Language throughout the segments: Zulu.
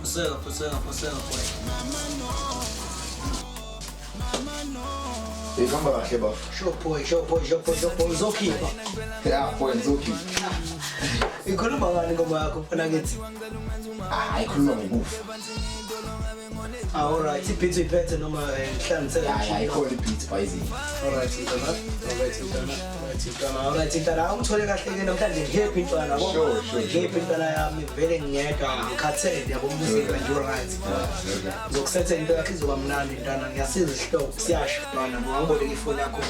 Foseka, foseka, foseka boy. Ihamba kahle bafo. Sure boy, sure boy, sure boy, sure boy. Uzokhipha. Ya boy ngizokhipha. Ikhuluma ngani ingoma yakho mfana kithi? Hayi khuluma ngokufa. Ah, alright, i-beat uyiphethe noma ngihlanganisele Hayi ayikhona i-beat bayizini. Alright mntana, alright mntana, alright mntana, alright mntana. Awungithole kahle ke namhlanje ngi-happy mntwana yabo. Sure, sure, sure. Ngi-happy mntwana yami vele ngingedwa ngikhathele yabo umzimba nje right. Ngizokusetha into yakho izoba mnandi mntwana ngiyasiza isihloko siyasho mntwana yabo angiboleke ifoni yakho.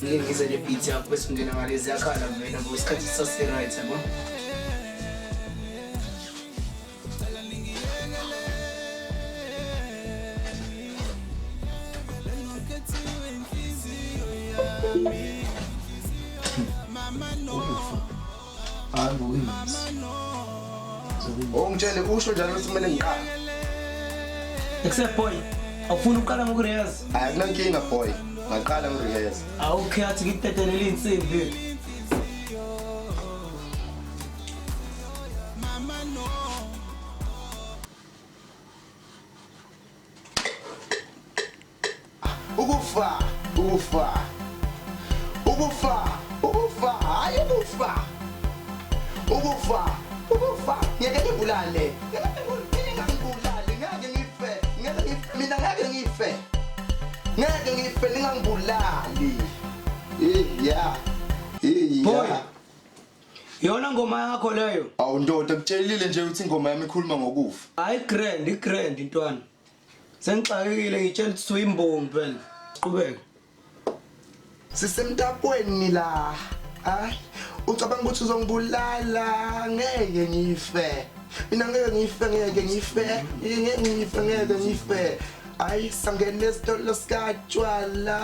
Ngike ngize ne-beat yakho bese ungena ngalezi yakhala vele yabo isikhathi sisase-right yabo. Ongitshele usho njalo ukuthi kumele ngiqale. Except boy, awufuni ukuqala ngokureheza? Hayi akunankinga boy. Ngaqala ngireheza. Awukhe athi ngikudedelele insimbi. Ukufa, ukufa. Ukufa, ukufa, hayi ukufa. Ukufa, ukufa. Ngeke ngibulale. Ngeke ngibulale, ngeke ngife. Ngeke ngife, mina ngeke ngife. Ngeke ngife ningangibulali. Eh yeah. Eh Boy. yeah. Yona ngoma yakho leyo. Awu ndoda kutshelile nje ukuthi ingoma yami ikhuluma ngokufa. Hayi grand, igrand intwana. Sengixakekile ngitshela ukuthi uyimbongi phela. Siqhubeke. Sisemtakweni la. Hayi, ucabanga ukuthi uzongibulala ngeke ngife. Mina ngeke ngife, ngeke ngife, ngeke ngife, ngeke ngife. Hayi, sangena esitolo sikatshwala.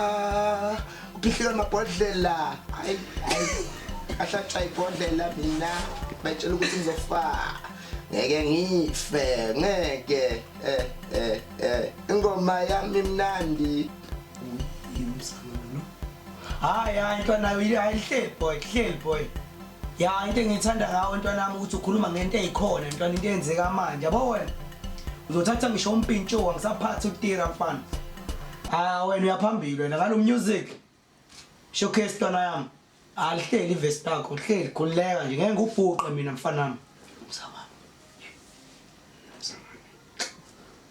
Kuphihlika amabhodlela. Hayi, hayi. Ahlatshwa ibhodlela mina. Bayitshela ukuthi ngizofa. Ngeke ngife, ngeke. Eh, eh, eh. Ingoma yami imnandi. Hayi hayi ntwana hayi hleli boy, hleli boy. Ya into engiyithanda ngawe ntwana yami ukuthi ukhuluma ngento eyikhona ntwana into eyenzeka manje yabo wena. Uzothatha ngisho umpintsho angisaphathi ukutira mfana. Ah wena uyaphambili wena ngalo music. Showcase ntwana yami. Alihleli ivesi lakho, hleli khululeka nje ngeke ngikubhuqe mina mfana wami. Msawami.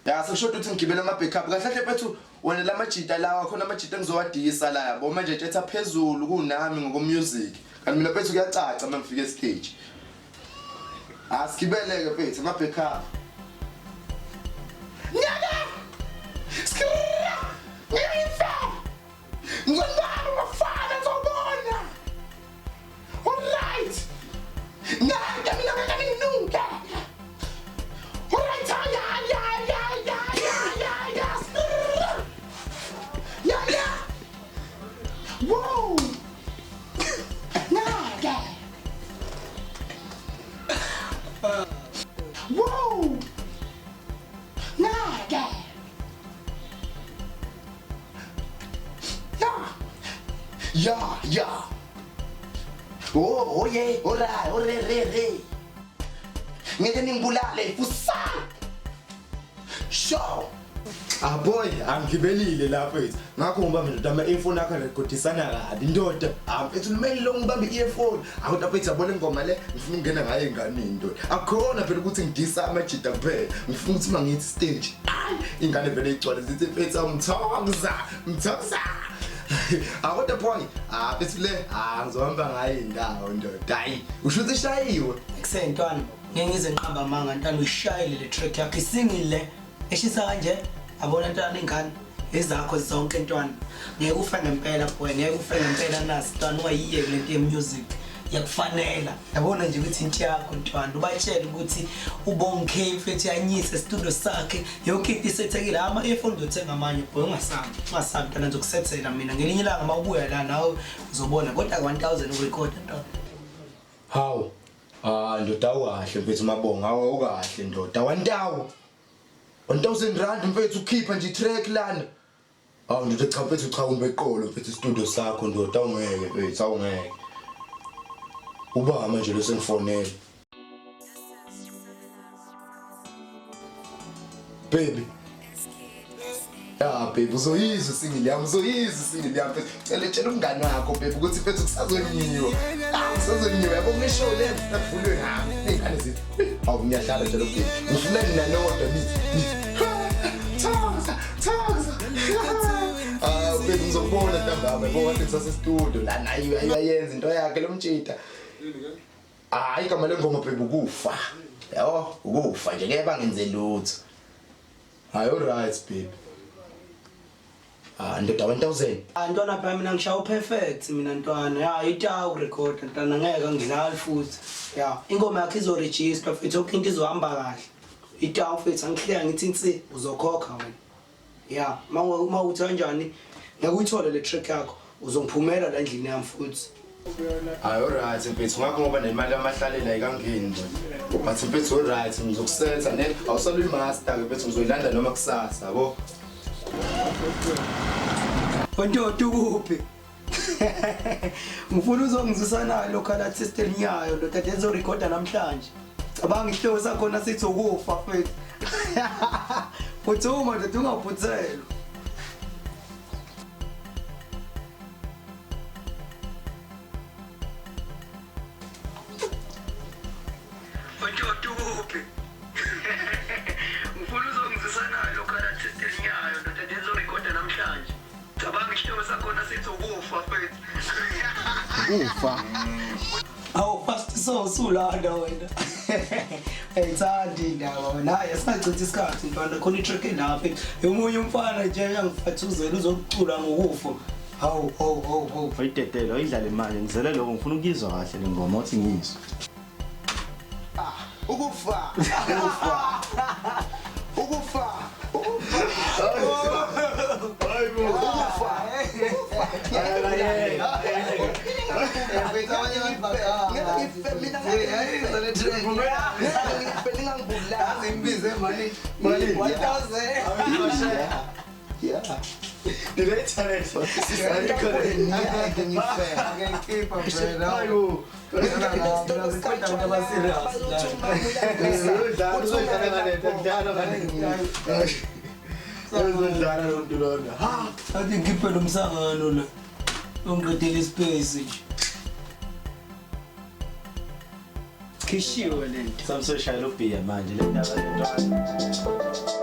Ya sekushoda ukuthi ngigibele ama backup kahle kahle mfethu wena lamajita lawa khona amajita engizowadisa la yabo manje tshetha phezulu kunami ngoko music kanti mina mfethu kuyacaca uma ngifika e stage. Asigibeleke mfethu ama backup. Ngeke! Skra! Ngifa! Ngizonibamba bafana ngizobona. Alright. Ngeke mina ngeke nginuke. Alright, ya ya ya ya ya ya ya. Ya ya. Whoa. Ngeke. Whoa. Ngeke. Ya. Ya ya. Oh, oh yeah, ora, ore re re. Ngeke ningibulale fusa. Sure. Ah boy, angibelile lapho mfethu. Ngakho ngibambe ndoda ama earphone akho rekodisana kabi ndoda. Ah mfethu lumele lo ngibambe i-earphone. Akuthi mfethu yabona ingoma le ngifuna ukungena ngayo enganeni ndoda. Akukhona phela ukuthi ngidisa amajita kuphela. Ngifuna ukuthi mangithi stage. Ayi ingane vele igcwale zithi mfethu awumthokoza, mthokoza. Akuthi boy, ah mfethu le, ah ngizohamba ngayo indawo ndoda. Hayi, usho ukuthi ishayiwe. Ekuseni ntwana, ngeke ngize ngiqamba amanga ntwana uyishayile le track yakho isingile eshisa kanje abona ntwana ingane ezakho zonke ntwana ngeke ufe ngempela boy ngeke ufe ngempela nasi ntwana ungayiyeki lento ye-music yakufanela yabona nje ukuthi into yakho ntwana ubatshele ukuthi ubonke mfethu uyanyisa esitudio sakhe yonke into isethekile ama-earphone uzothenga amanye boy ungasabi ungasabi ntwana ngizokusethela mina ngelinye ilanga uma ubuya la nawe uzobona kodwa 1000 ukurekhoda ntwana. Hawu. Ah ndoda awukahle mfethu mabonga awu awukahle ndoda. 1000. 1000 rand mfethu ukhipha nje track lana. Awu ndoda cha mfethu cha umbe eqolo mfethu studio sakho ndoda awungeke mfethu awungeke. Uba manje lo sengifonela. Baby. Ya baby uzoyizwa single yami, uzoyizwa single yami. Cela tshela umngani wakho baby ukuthi mfethu kusazonyiwa. Ah, kusazonyiwa yabo ngisho le nakuvulwe ngami. Ingane zithi, awu ngiyahlala njalo baby. Ngifuna nina nodwa nithi. Thokoza, thokoza. Ah baby ngizokubona ntambama yabo kade ngisase studio la naye uyayenza into yakhe lo mtshita. Hayi igama lengoma baby ukufa. Yabo ukufa nje ngeke bangenze lutho. Hayi alright baby. Ah ndoda 1000. Ah ntwana phela mina ngishaya perfect mina ntwana. Ya itawu record ntwana ngeke ngidlali futhi. Ya ingoma yakhe izo register futhi yonke into izohamba kahle. Itawu futhi angihleka ngithi insi uzokhokha wena. Ya uma uthi kanjani ngeke uyithole le track yakho uzongiphumela la endlini yami futhi. Hayi alright mfethu ngakho ngoba nemali yamahlalela ayikangeni nje. But mfethu alright ngizokusetha ne awusale uyimaster ke mfethu ngizoyilanda noma kusasa yabo. Ontoto ukuphi? Ngifuna uzongizwisa nayo local artist elinyayo ndoda ezorekhoda namhlanje. Cabanga isihloko sakhona sithi ukufa mfethu. Phuthuma ndoda ungaphuthelwa. Ontoto ukuphi? Ngifuna uzongizwisa nayo local artist elinyayo ndoda ezorekhoda namhlanje. Cabanga isihloko sakhona sithi ukufa mfethu. Ukufa. Awu fast so usulanda wena. Ayithandi indaba wena. Hayi asingachithi isikhathi ntwana khona i-track elapha. Omunye umfana nje uyangifathuzela uzokucula ngokufa. Hawu hawu hawu hawu. Oyidedele oyidlale manje ngizele lokho ngifuna ukuyizwa kahle le ngoma othi ngiyizwe. Ukufa. Ukufa. Ukufa. Ukufa. Hayibo. Ukufa. Athi ngikhiphe lo msangano la. Ungiqedele ispace nje. Khishiwe lento. Samsoshayela ubhiya manje le ndaba lentwana.